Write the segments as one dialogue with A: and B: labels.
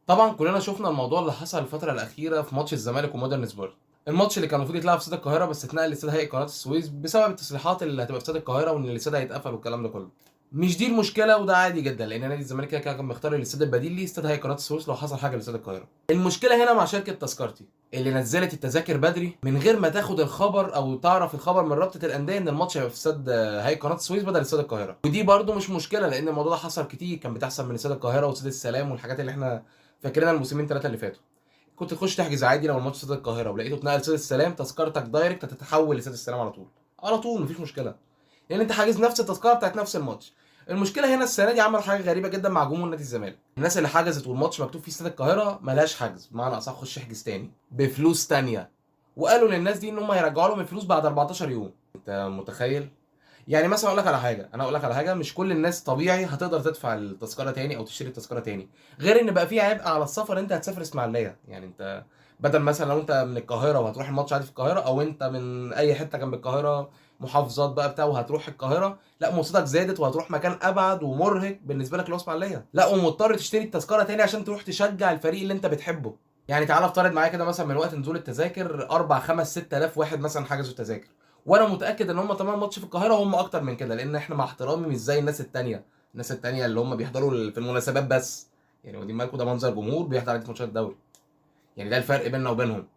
A: طبعا كلنا شفنا الموضوع اللي حصل الفترة الاخيرة في ماتش الزمالك ومودرن سبورت. الماتش اللي كان المفروض يتلعب في استاد القاهرة بس اتنقل لاستاد هيئة قناة السويس بسبب التصريحات اللي هتبقى في استاد القاهرة وان الاستاد هيتقفل والكلام ده كله. مش دي المشكلة وده عادي جدا، لان نادي الزمالك كده كده كان مختار الاستاد البديل ليه استاد هيئة قناة السويس لو حصل حاجة لاستاد القاهرة. المشكلة هنا مع شركة تذكرتي اللي نزلت التذاكر بدري من غير ما تاخد الخبر او تعرف الخبر من رابطه الاندية ان الماتش هيبقى في استاد هيئة قناة السويس بدل استاد القاهرة. ودي برده مش مشكلة، لان الموضوع ده حصل كتير، كان بتحصل من استاد القاهرة واستاد السلام والحاجات اللي احنا فاكرينها الموسمين ثلاثة اللي فاتوا. كنت تخش تحجز عادي لو الماتش استاد القاهرة ولقيته اتنقل استاد السلام، تذكرتك direct هتتحول لاستاد السلام على طول على طول، مفيش مشكلة، لان انت حاجز نفس التذكرة بتاعت نفس الماتش. المشكلة هنا السنة دي عملوا حاجة غريبة جدا مع جمهور نادي الزمالك. الناس اللي حجزت والماتش مكتوب فيه استاد القاهرة ملهاش حجز، بمعنى اصح خش احجز تاني بفلوس تانية، وقالوا للناس دي ان هم هيرجعوا لهم الفلوس بعد 14 يوم. انت متخيل؟ يعني مثلا اقول لك على حاجة، انا اقول لك على حاجة، مش كل الناس طبيعي هتقدر تدفع التذكرة تاني او تشتري التذكرة تاني، غير ان بقى في عبء على السفر. انت هتسافر اسماعيليه، يعني انت بدل مثلا لو انت من القاهرة وهتروح الماتش عادي في القاهرة، او انت من اي حتة جنب القاهرة محافظات بقى بتاع وهتروح القاهرة، لا مواصلاتك زادت وهتروح مكان ابعد ومرهق بالنسبة لك اللي هو اسماعيليه، لا ومضطر تشتري التذكرة تاني عشان تروح تشجع الفريق اللي انت بتحبه. يعني تعالى افترض معايا كده مثلا من وقت نزول التذاكر 4 5 6000 واحد مثلا حجزوا التذاكر، وانا متاكد ان هم تمام ماتش في القاهرة هم اكتر من كده، لان احنا مع احترامي مش زي الناس التانية، الناس التانية اللي هم بيحضروا في المناسبات بس، يعني ودي مالكم ده منظر جمهور بيحضر عادي ماتشات الدوري، يعني ده الفرق بيننا وبينهم.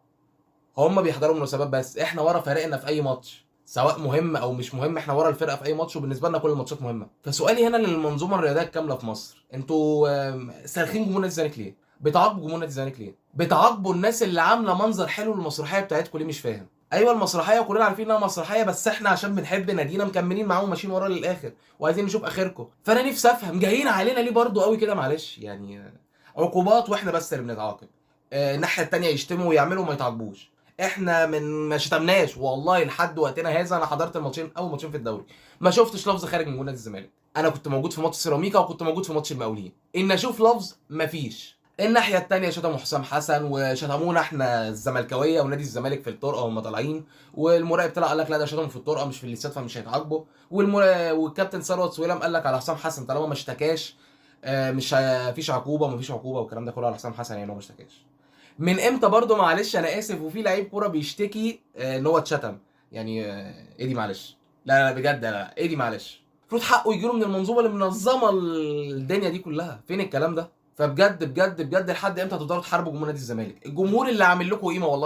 A: هم بيحضروا مناسبات بس، احنا ورا فريقنا في اي ماتش سواء مهم او مش مهم، احنا ورا الفرقة في اي ماتش، وبالنسبة لنا كل الماتشات مهمة. فسؤالي هنا للمنظومة الرياضية الكاملة في مصر، انتوا سالخين جمهور نادي الزمالك ليه؟ بتعاقبوا جمهور نادي الزمالك ليه؟ بتعاقبوا الناس اللي عامله منظر حلو للمسرحيه بتاعتكم ليه؟ مش فاهم. ايوه المسرحية وكلنا عارفين انها مسرحية، بس احنا عشان بنحب نادينا مكملين معاهم وماشيين وراه للاخر وعايزين نشوف اخركم. فانا نفسي افهم جايين علينا ليه برضو قوي كده؟ معلش يعني عقوبات واحنا بس اللي بنتعاقب، الناحية التانية يشتموا ويعملوا وما يتعاقبوش. احنا من ما شتمناش والله لحد وقتنا هذا. انا حضرت الماتشين، اول ماتشين في الدوري، ما شفتش لفظ خارج من جول نادي الزمالك. انا كنت موجود في ماتش سيراميكا وكنت موجود في ماتش المقاولين، ان اشوف لفظ مفيش. الناحية التانية شتموا حسام حسن وشتمونا احنا الزملكاويه ونادي الزمالك في الطرقه وهم طالعين، والمراقب طلع قال لك لا ده شتموا في الطرقه مش في الاستاد فمش هيتعاقبوا. والكابتن ثروت سويلم قال لك على حسام حسن طالما ما اشتكاش مش فيش عقوبه ومفيش عقوبه والكلام ده كله على حسام حسن، يعني هو ما اشتكاش. من امتى برضو معلش انا اسف وفي لعيب كورة بيشتكي ان هو اتشتم؟ يعني ايه دي معلش؟ لا لا بجد لا ايه دي معلش؟ المفروض حقه يجيله من المنظومة اللي منظمة الدنيا دي كلها، فين الكلام ده؟ فبجد بجد بجد لحد امتى هتفضلوا تحاربوا جمهور نادي الزمالك؟ الجمهور اللي عامل لكم قيمة والله.